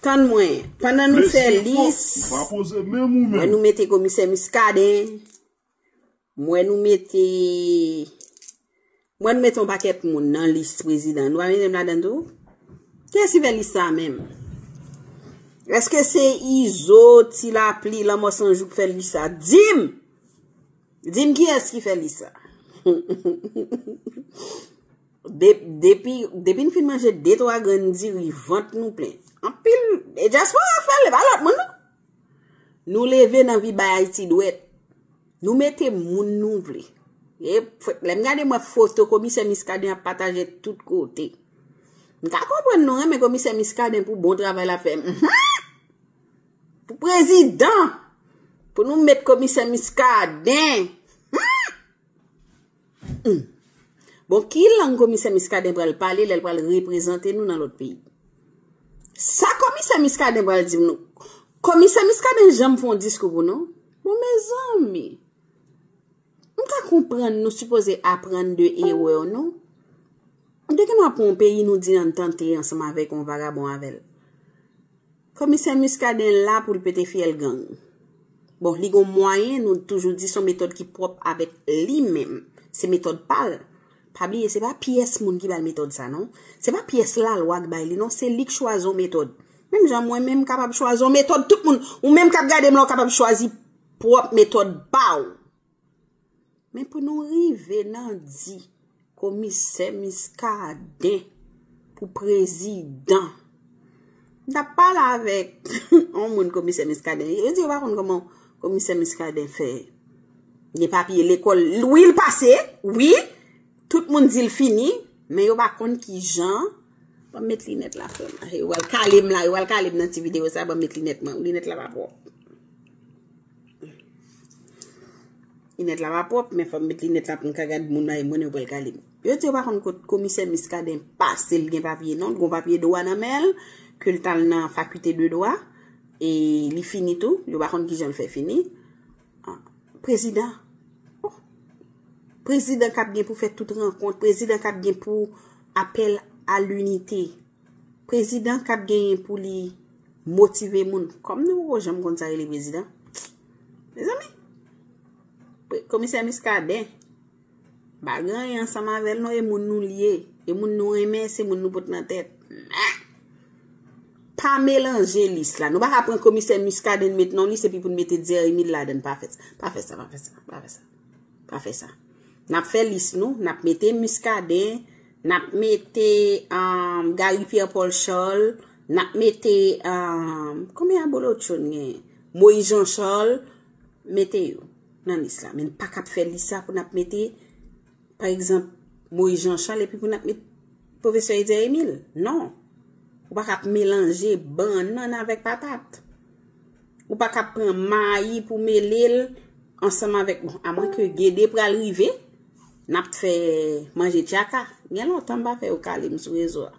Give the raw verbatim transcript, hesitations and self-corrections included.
Tann mwen, pandan nou fè lis, m wè nou mete komisè Muscadin, m wè nou mete, m wè nou mete yon pakèt moun nan lis prezidan. Nou pa mete m ladan tou? Kiyès ki fè lis sa menm? Èske se Izo, Ti Lapli, Lanmò San Jou k fè lis sa? Di m! Di m kiyès ki fè lis sa? De- depi, depi n fin manje de twa grenn diri, vant nou plen. Anpil, e dyaspora fè l, e pa lòt moun non. Nou leve nan vi bay Ayiti dwèt. Nou mete moun nou vle. E, lè m gade mwen foto komisè Muscadin ap pataje tout kote. M ka konprann nou renmen komisè Muscadin pou bon travay l ap fè. Mhm. Pou prezidan. Pou nou met komisè Muscadin. Hmm. Hmm. Bon, ki lang komisè Muscadin pral pale lè l pral reprezante nou nan lòt peyi? Sa komisè Muscadin pral di nou? Komisè Muscadin janm fè yon diskou pou nou? Bon, mezanmi. M ka konprann nou sipoze aprann de erè nou. Depi nou ap pran yon peyi, nou di ann tante ansanm avèk yon vagabon avè l. Komisè Muscadin la pou l pete fyèl gang. Bon, li gon mwayen, nou toujou di se yon metòd ki pwòp avèk li menm. Se metòd pa l. Pa bliye, se pa pyès moun ki ba l metòd sa non. Se pa pyès lalwa ki bay li non, se li k chwazi yon metòd. Menm jan mwen menm kapab chwazi yon metòd, tout moun, ou menm k ap gade m la, ou kapab chwazi pwòp metòd pa w. Men pou nou rive nan di komisè Muscadin pou prezidan. M t ap pale avèk yon moun komisè Muscadin. Yo di yo pa konn kòman komisè Muscadin fè gen papye lekòl. Wi, l pase, wi. Tout moun di l fini, men yo pa konn ki jan. Ban m met linèt la, frè m. Yo pral kale m la, yo pral kale m nan ti videyo sa, ban m met linèt mwen. Linèt la pa pwòp. Linèt la pa pwòp, men fò m met linèt la pou m ka gad moun nan, e moun yo pral kale m. Yo di yo pa konn kot komisè Muscadin pase l gen papye non, l gon papye dwa nan men l, ke l t al nan fakilte de dwa, e li fini tou, yo pa konn kijan l fè fini. Ah, prezidan. Oh. Prezidan k ap gen pou fè tout rankont, prezidan k ap gen pou apèl a linite. Prezidan k ap genyen pou li motive moun. Kòm nou poko janm konn sa rele prezidan. Mezanmi, pre- komisè Muscadin, pa gen anyen ansanm avè l non, e moun nou l ye, e moun nou renmen, se moun nou pot nan tèt. Men, pa melanje lis la. Nou pa ka pran komisè Muscadin n met nan lis epi pou n mete Dyer Emile ladan l. Pa fè sa, pa fè sa, pa fè sa, pa fè sa. Pa fè sa. N ap fè lis nou, n ap mete Muscadin, n ap mete um, Gary Pierre Paul Charles, n ap mete um, konbyen abolotcho n gen? Moïse Jean Charles, mete yo nan lis la. Men n pa k ap fè lis la pou n ap mete, pa egzanp, Moïse Jean Charles epi pou n ap mete pwofesè Dyer Emile. Non. Ou pa k ap melanje bannann avèk patat. Ou pa ka pran mayi pou mele l ansanm avèk, bon, amwen ke Gede pral rive, n ap fè manje tchaka. Gen lontan m pa fè yo kale m sou rezo a.